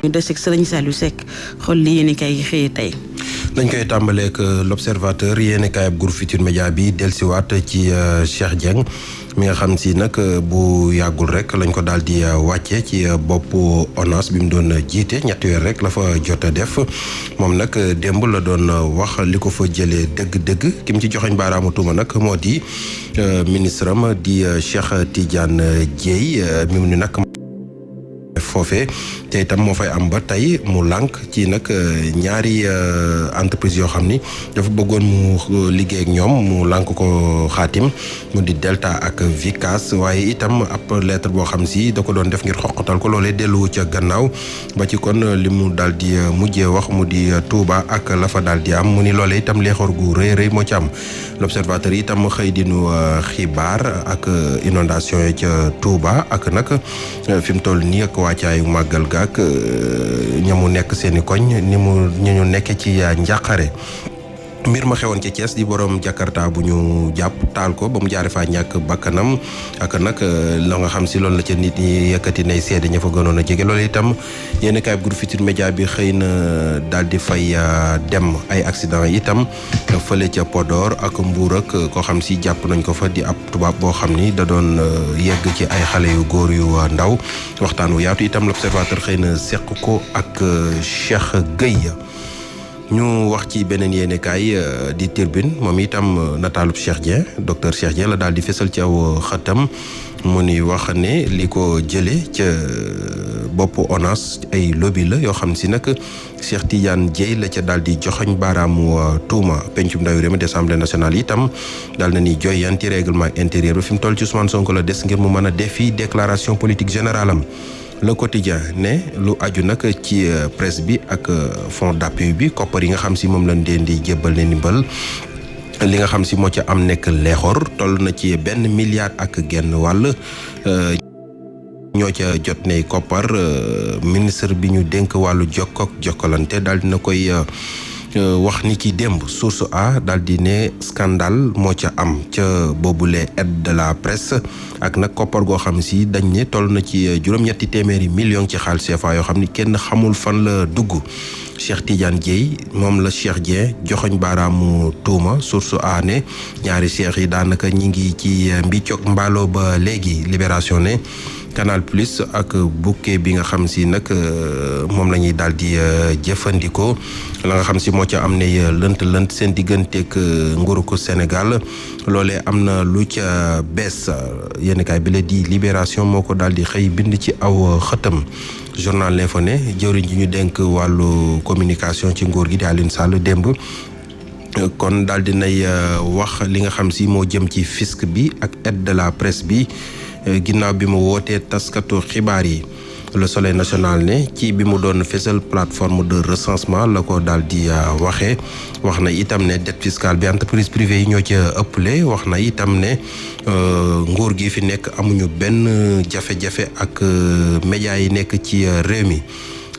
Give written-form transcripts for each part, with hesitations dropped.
ñu des ak Serigne Saliou Seck xool li yéen kay xëyee tey. dañ koy tàmbaleek l'observateur yéen kaay ab groupe Futurs Médias bi dellusiwaat ci Cheikh Dieng mi nga xam si nag bu yàggul rek lañ ko daal di wàcce ci boppu ONAS bi mu doon jiite ñetti weer rek la fa jot a def moom nag démb la doon wax li ko fa jëlee dëgg-dëgg ki mu ci joxeñ baaraamu tuuma nag moo di ministre am di Cheikh Tidiane Dièye mi mu ni nag foofee te itam moo fay am ba tey mu lànk ci nag ñaari entreprise yoo xam ni dafa bëggoon mu liggéey ak ñoom mu lànk ko xaatim mu di Delta ak Vicas waaye itam ab lettre boo xam si da ko doon def ngir xoqatal ko loolee delluwu ca gannaaw ba ci kon li mu daal di mujjee wax mu di Touba ak la fa daal di am mu ni loolee itam leexoor gu rëy rëy moo ci am l'observateur itam xëy dinu xibaar ak inondation yi ca Touba ak nag fi mu toll nii ak wàccaayu màggal ga ak ñamu nekk seeni koñ ni mu ñu nekkee ci njàqare mbir ma xewoon ci Thiès di borom Jakarta bu ñu jàpp taal ko ba mu jaare faa ñàkk bakkanam ak nag la nga xam si loolu la ca nit ñi yëkkati nay seede ña fa gënoon a jege loolu itam yéen kaay groupe Futurs Médias bi xëy na daal di fay dem ay accident itam fële ca Podor ak Mbour ak koo xam si jàpp nañ ko fa di ab tubaab boo xam ni da doon yegg ci ay xale yu góor yu ndaw waxtaan wu yaatu itam l'observateur xëy na seq ko ak Cheikh Gueye. ñu wax ci beneen yéenekaay di Tribune moom itam nataalub Cheikh Dieng docteur Cheikh Dieng la daal di fesal ci aw xëtam mu ni wax ne li ko jëlee ca boppu ONAS ay lobby la yoo xam si nag Cheikh Tidiane Dièye la ca daal di joxoñ baaraamu tuuma pencum ndawi réew mi di Assemblée nationale itam daal na ni joyanti règlement intérieur ba fi mu toll ci Ousmane Sonko la des ngir mu mën a defi déclaration politique générale am. Le Quotidien ne lu aju nag ci presse bi ak fonds d'appui bi koppar yi nga xam si moom lañ leen di jébbal ne ndimbal li nga xam si moo ca am nekk leexor toll na ci 1 milliard ak genn wàll ñoo ca jot ne koppar ministre bi ñu dénk wàllu jokkook jokkalante daal dina koy wax ni ki démb source a daal di ne scandale moo ca am ca boobule aide de la presse ak nag koppar goo xam si dañ ne toll na ci juróom-ñetti téeméeri millions ci xaalis CFA yoo xam ni kenn xamul fan la dugg Cheikh Tidiane Dièye moom la Cheikh Dieng joxoñ baaraamu tuuma source a ne ñaari cheikh yi daanaka ñi ngi ci mbiccoog mbaalo ba léegi Libération ne Canal Plus ak bouquet bi nga xam si nag moom la ñuy daal di jëfandikoo la nga xam si moo ca am ne lënt seen digganteeg nguuru ko Sénégal loolee am na lu ca bees yenn kaay bi la di Libération moo ko daal di xëy bind ci aw xëtam journal L'Info ne jëwriñ ji ñu dénk wàllu communication ci nguur gi di Alioune Sall démb kon daal di nay wax li nga xam si moo jëm ci fisc bi ak aide de la presse bi ginnaaw bi mu wootee taskatu xibaar yi Le Soleil national ne ci bi mu doon fésal plateforme de recensement la ko daal di waxee wax na itam ne dette fiscale bi entreprise privée yi ñoo ca ëpple wax na itam ne nguur gi fi nekk amuñu benn jafe-jafe ak médias yi nekk ci réew mi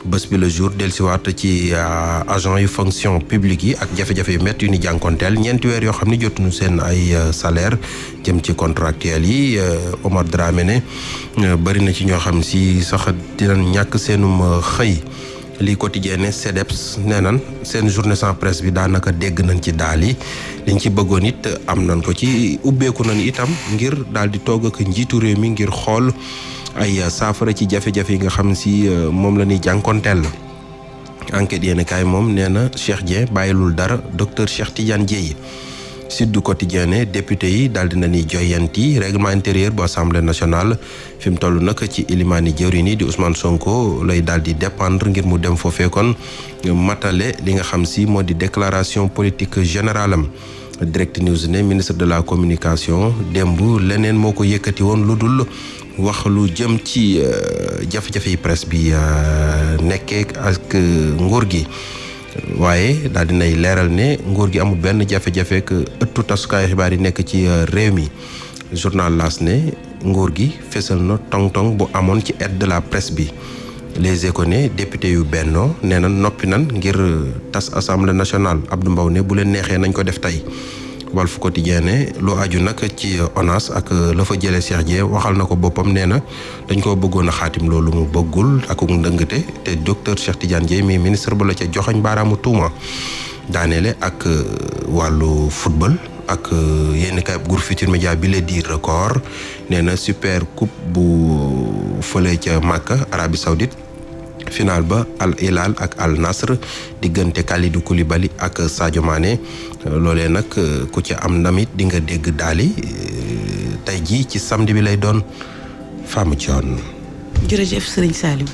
bés bi le jour dellusiwaat ci agent yu fonction publique yi ak jafe-jafe yu métti yu ni jànkonteel ñeenti weer yoo xam ne jotuñu seen ay salaire jëm ci contractuel yi Omar Dramé ne bëri na ci ñoo xam si sax dinañ ñàkk seenum xëy li quotidien ne CDEPS nee nan seen journée sans presse bi daanaka dégg nañ ci daal yi liñ ci bëggoon it am nañ ko ci ubbeeku nañ itam ngir daal di toog ak njiitu réew mi ngir xool ay saafara ci jafe-jafe yi nga xam si moom la ñuy jànkonteel enquête yéen kaay moom nee na Cheikh Dieng bàyyilul dara docteur Cheikh Tidiane Dièye Sud Quotidien ne député yi daal dina ni joyanti règlement intérieur bu assemblée nationale fi mu toll nag ci ilimaani jëwriñ yi di Ousmane Sonko lay daal di dépendre ngir mu dem foofee kon matale li nga xam si moo di déclaration politique générale am Direct News ne ministre de la communication démb leneen moo ko yëkkati woon lu dul wax lu jëm ci jafe-jafe yi presse bi nekkee ak nguur gi waaye daal dinay leeral ne nguur gi amul benn jafe-jafe ak ëttu tasukaayu xibaar yi nekk ci réew mi journal L'As ne nguur gi fesal na tong-tong bu amoon ci aide de la presse bi Les Échos ne député yu Benno nee na noppi nan ngir tas assemblée nationale Abdou Mbow ne bu leen neexee nañ ko def tey Walf Quotidien ne lu aju nag ci ONAS ak la fa jëlee Cheikh Dieng waxal na ko boppam nee na dañ koo bëggoon a xaatim loolu mu bëggul ak ndëngate te docteur Cheikh Tidiane Dièye mi ministre ba la ca joxañ baaraamu tuuma daaneele ak wàllu football ak yenn kay groupe Futurs Médias bi la di record nee na super coupe bu fële ca Makka Arabie Saoudite final ba Al Hilal ak Al Nasr diggante Kalidou Koulibaly ak Sadio Mané loolee nag ku ci am ndamit di nga dégg daali tey jii ci samedi bi lay doon Fama Dione. jërëjëf Serigne Saliou.